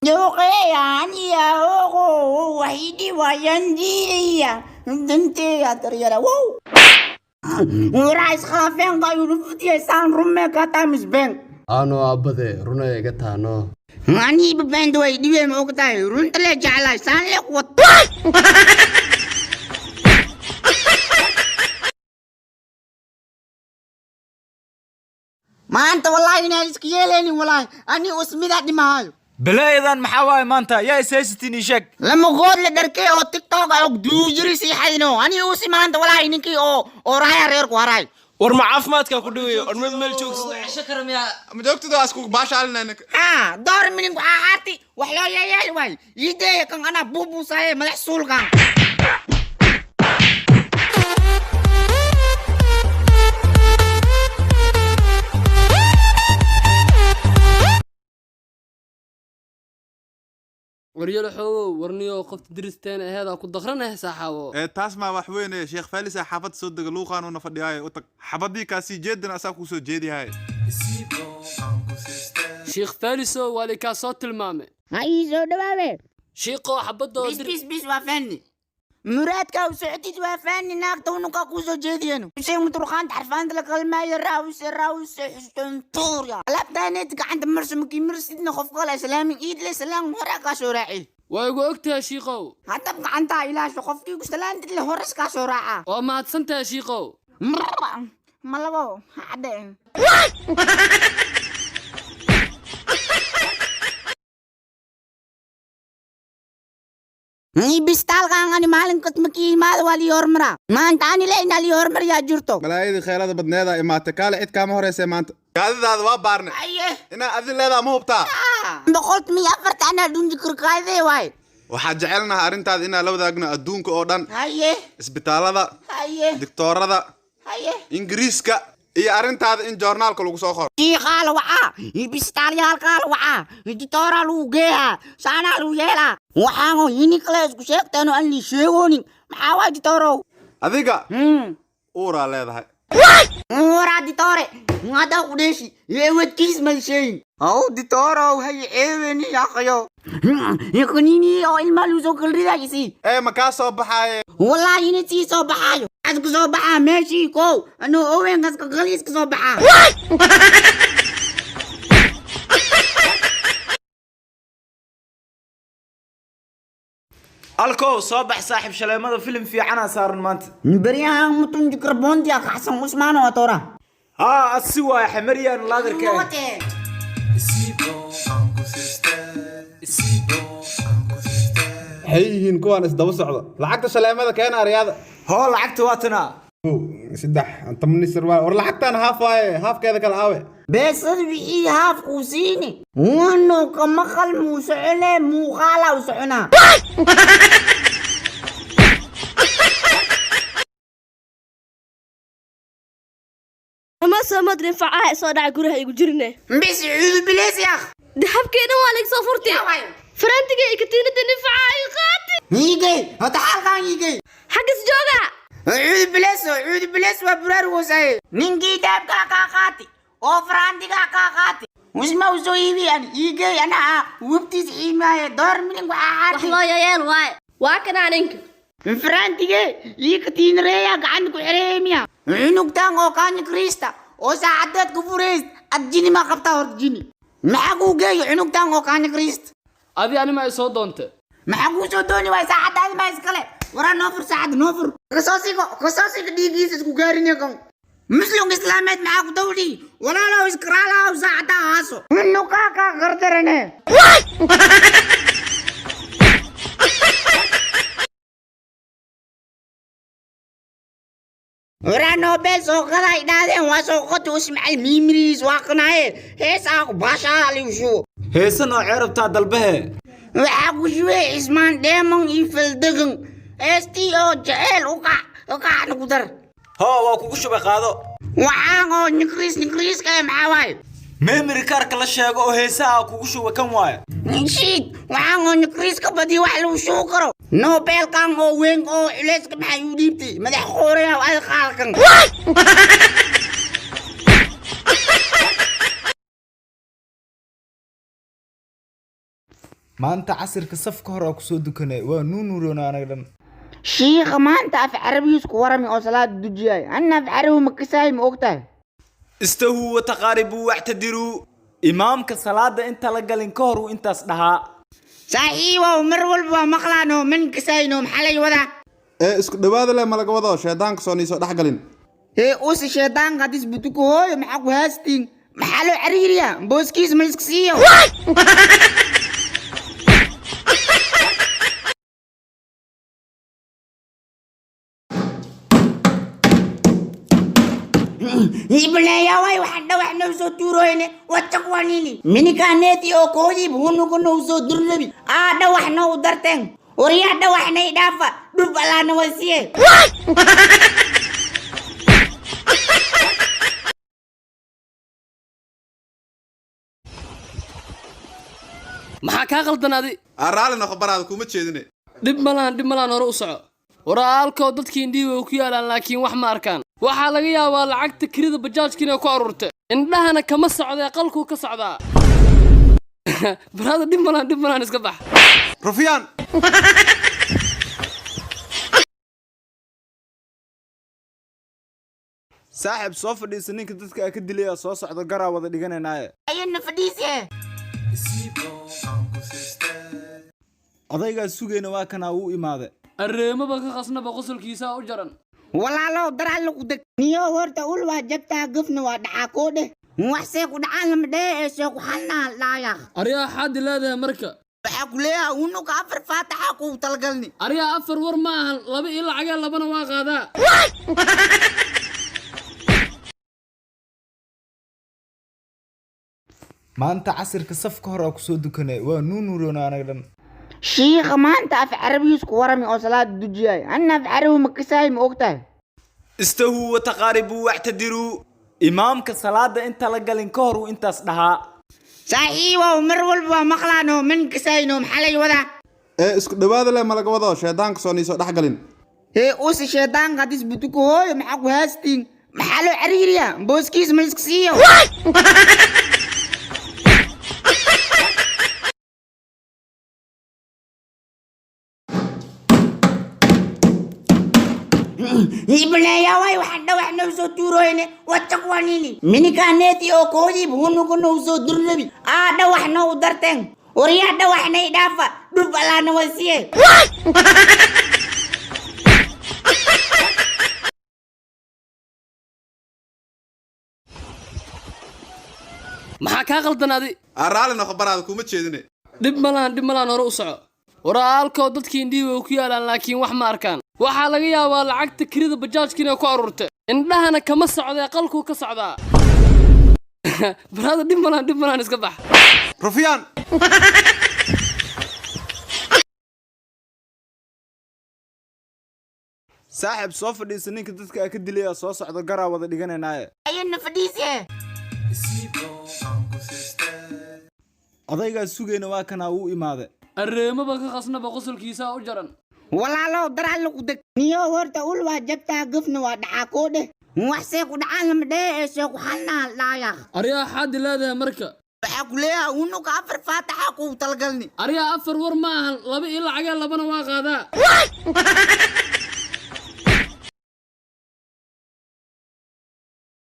Duqeeyaan waxidhi waayaan diidaya danteeya daryara wow waraa iskhilaafeen qaayulufutiyaysaan rumee kaataa misbeen. Ano aabbade runay iga taano. Aniiba beenta way dhibeen, ma ogtahay? Runta lee jeclahay saan lee kuwat. Maanta wallaahi inaan iska yeelaynin, wallaahi ani usmidaa dhimaayo. Balaayadan maxaa waaye maanta? Yaa is haysatiin, ii sheeg. Lama good la dharkay oo TikTok ah og duujiri sii xadino ani usi maanta, wallaahi ninkii oo raaya reerku haraay. War ma caafimaadkaa ku dhigayo or mid meel joogso? Ma joogtido asku baashaalinayna. Ha door minin waxaa haarti wax loo yeeyeeli waay iideeya kan anaa buubuusaaye madax suulkan. Waryalo xoogow warniyo qofta diristeena aheedaa ku daqranah saaxaabo. Ee taas maa wax weyne. Sheekh Faalisa xaafadda soo dega luuqaanuuna fadhiyaaye, u tag xabadii kaasii jeedana asaa kuu soo jeediyahay. Sheekh Faalisow waa likaa soo tilmaamay. Ha ii soo dhawaawe. Shiiqoo xabadoo bis bis bis, waa fani muraadka u socotid, waa fani naagta unukaa kuu soo jeediyeen shay muturqaanta xarfaanta la kalmaayo raawse raawse xustontuurya alaabtaaneed gacanta marso makii marsidna qof kale islaamin iidle salaan hore kaa soo raaci. Waa igu ogtahay shiiqow. Haddab gacantaa ilaasho qofkii ku salaantid le hores kaa soo raaca. Waa mahadsantahay shiiqow. Malabo cadde. Bistaalkan ani maalin kasta markii imaado waa lii hormaraa, maanta ani le inaa lii hormariyaa jirto. Malaayadii kheelada badneedaa imaatay, kaale cid kaama horeysee maanta kaadidaada waa baarne. Aye. Inaa adi leedaa ma hubtaa? 114 anaa dhunji karkaadee waay. Waxaa jecelnaha arrintaada inaan la wadaagno adduunka oo dhan. Haye. Isbitaallada. Haye. Digtoorada. Haye. Ingiriiska iyo arrintaada in joornaalka lagu soo qoro. Shiiqaa la wacaa, bistaalyaalkaa la wacaa, ditooraa lagu geeyaa, saanaa lagu yeelaa, waxaanoo yini kale isku sheegteen oo aan lii sheegoonin. Maxaa waay ditoorow? Adiga uuraa leedahay. Waraa ditoore haddaa ku dheeshi yeewadkiis mal sheegin haw ditoorow hay ceeweni yaqayo yakanini oo ilmaa lagu soo kalridaayisi. Ee ma kaa soo baxaaye? Wallaahi ini sii soo baxaayo as ka soo baxaa meeshii kow anuu oweenkas ka qaliis ka soo baxaa. Alkow soo bax saaxiib, shaleemada filim fiicanaa saaran maanta. Beryahan mutunji karbontiya kaxsan usmaan oo tora. Haa, asi waaya xamariyaan laadarka. Maxay yihiin kuwaan isdaba socda? Lacagta shaleemada keena aryaada. Hoo, lacagta waa tanaa. Saddex 10 sarwaal. War lacagtaan haaf waaye, haafkeeda kala aawe. Beesad wixii haafkuu siini wanu ka maqal muu socone muuqaalaa u soconaa. Ama samad ninfacaha soo dhaca guraha igu jirne. Bis cuudu bileys yaakh. Dahabkeena waa laga soo furtay, farantiga iyo katiinada ninfacaha ay qaati. Iigey hota xaalkaan iigey. Xaggas jooga. Cuudu bileys, cuudu bileys, waa buraarugoosaye ninkii dahabkaa kaa qaati oo faraantigaa kaa qaati wisma u soo iibi an iigey anaa webtiis xiimaaye door milin waxaa wax xaarti. Loo yayeel waaye, waa kanaa ninka. Faraantige ii katiinareeya gacanta ku xireemiya cunugtan oo kaanya kriista oo saacadeed ku fureys ad jini ma qabtaa horta? Jini maxaa kuu geeyo cunugtan oo kaanya kriista? Adi anima ay soo doonte. Maxaa kuu soo dooni waay? Saacadaadi maa iskale. Waraa noo fur saacadda, noo fur, kasoo sigo, kasoo sigo dhiigiisa isku gaarin kan muslimka islaameed maxaa ku dawdhi walaalow iskaraalahow saacaddaa haaso cunugaa kaa gardarane. Waraa Nobel soo qaday idhaahdeen waa soo qoti usmacal miimiriis waa qanaaye heesaa baashaa liu shubo. Heese noocee rabtaa dalbahe? Waxaa ku shubay Cismaan Dheeman iyo Faldegan heestii oo jeceel ukac ukacna ku dar. Hoo, waa kugu shubay, qaado. Waxaan oo nikriis nikriiska eh maxaa waaye? Memory kaarka la sheego oo heesaha kugu shubay kan waaye. Shiid waxaan oo nikriiska badiyo wax lagu shubi karo Nobelkan oo weyn oo culeyska maxaa igu dhiibtay madax qooraya ad qaalkan. Maanta casirka safka hore aa kusoo dukanay, waa nuunuuroona anaga dhan. Shiikha maanta af carabigiis ku warami oo salaada dujiyay, anna af carabi ma kasaay, ma ogtahay? Istahuu wataqaaribuu wactadiruu. Imaamka salaada inta la galin ka hor uu intaas dhahaa. Saaxiibow, mar walba waa maqlaano, man kasayno, maxaa lay wadaa? Ee isku dhawaada leh, ma laga wado shaydaanka soo niisoo dhex galin. Hee, usi shaydaanka hadis butuku hooyo, maxaa ku haastiin? Maxaa loo cariiriyaa? Booskiis ma liska siiyo? Ibleeya way, waxaan dhawax noo soo tuuroyne wataqwanini minikaneeti oo koodiib hunugu noo soo durnabi aa dhawax noo darteen. Waryaa, dhawaxnay dhaafa, dhub alaana wasiye. Maxaa kaa qaldanaaday? Aa raalli noqo baraada, kuma jeedine. Dhib malaan, dhib malaan, hore u soco. Waraalkoo dadkii indhihii way ku yaalaan, laakiin wax ma arkaan. Waxaa laga yaabaa lacagta kirida bajaajka inay ku aruurtay, indhahana kama socdee qalkuu ka socdaa. Baraada, dhib malaan, dhib malaan, iska bax. Rufyaan. Saaxib, soo fadhiisa, ninka dadka aa ka dilaya soo socda, garaa wada dhiganaynaaye. Ayana fadhiise. Odaygaa sugayna waa kanaa, wuu imaade. Arreemaba ka khasnaba, qosolkiisaa u jaran. Walaalow, daraal ku deg niyo. Horta ul waa jabtaa, gafna waa dhacaa, koo dheh wax see ku dhacaan lama dhehe ee see ku xalnaa dhaayaa. Aryaa, xaadi leedahay marka? Waxaa ku leeyahay unuka afar faataxa kugu talagalni. Aryaa, afar war ma ahan, laba ii lacagee, labana waa qaadaa. Maanta casirka safka hore aa kusoo dukanay, waa nuunuuroona anaga dhan. Shiikha maanta af carabigiis ku warami oo salaada dujiyay, anna af carabi ma kasaay, ma ogtahay? Istahuu wataqaaribuu wactadiruu. Imaamka salaada inta la galin ka hor uu intaas dhahaa. Saaxiibow, mar walba waa maqlaano, man kasayno, maxaa lay wadaa? Ee isku dhawaada leh, ma laga wado shaydaanka soo niisoo dhex galin. Hee, usi shaydaanka hadis butuku hooyo, maxaa ku haastiin? Maxaa loo cariiriyaa? Booskiis ma liska siiyo? Ibleeya way, waxaan dhawax noo soo tuuroyne wataqwanini minikaneeti oo koodiib hunugu noo soo durnabi aa dhawax noo darteen. Waryaa, dhawaxnay dhaafa, dhub alaana wasiye. Maxaa kaa qaldanaaday? Aa raalli noqo baraada, kuma jeedine. Dhib malaan, dhib malaan, hore u soco. Waraalkoo dadkii indhihii way ku yaalaan, laakiin wax ma arkaan. Waxaa laga yaabaa lacagta kirida bajaajka inay ku aruurtay, indhahana kama socdee qalkuu ka socdaa. Baraada, dhib malaan, dhib malaan, iska bax. Rufyaan. Saaxib, soo fadhiisa, ninka dadka aa ka dilaya soo socda, garaa wada dhiganaynaaye. Ayana fadhiise. Odaygaa sugayna waa kanaa, wuu imaade. Arreemaba ka khasnaba, qosolkiisaa u jaran. Walaalow, daraal ku deg niyo. Horta ul waa jabtaa, gafna waa dhacaa, koo dheh wax see ku dhacaan lama dhehe ee see ku xalnaa dhaayaa. Aryaa, xaadi leedahay marka? Waxaa ku leeyahay unuka afar faataxa kugu talagalni. Aryaa, afar war ma ahan, laba ii lacagee, labana waa qaadaa.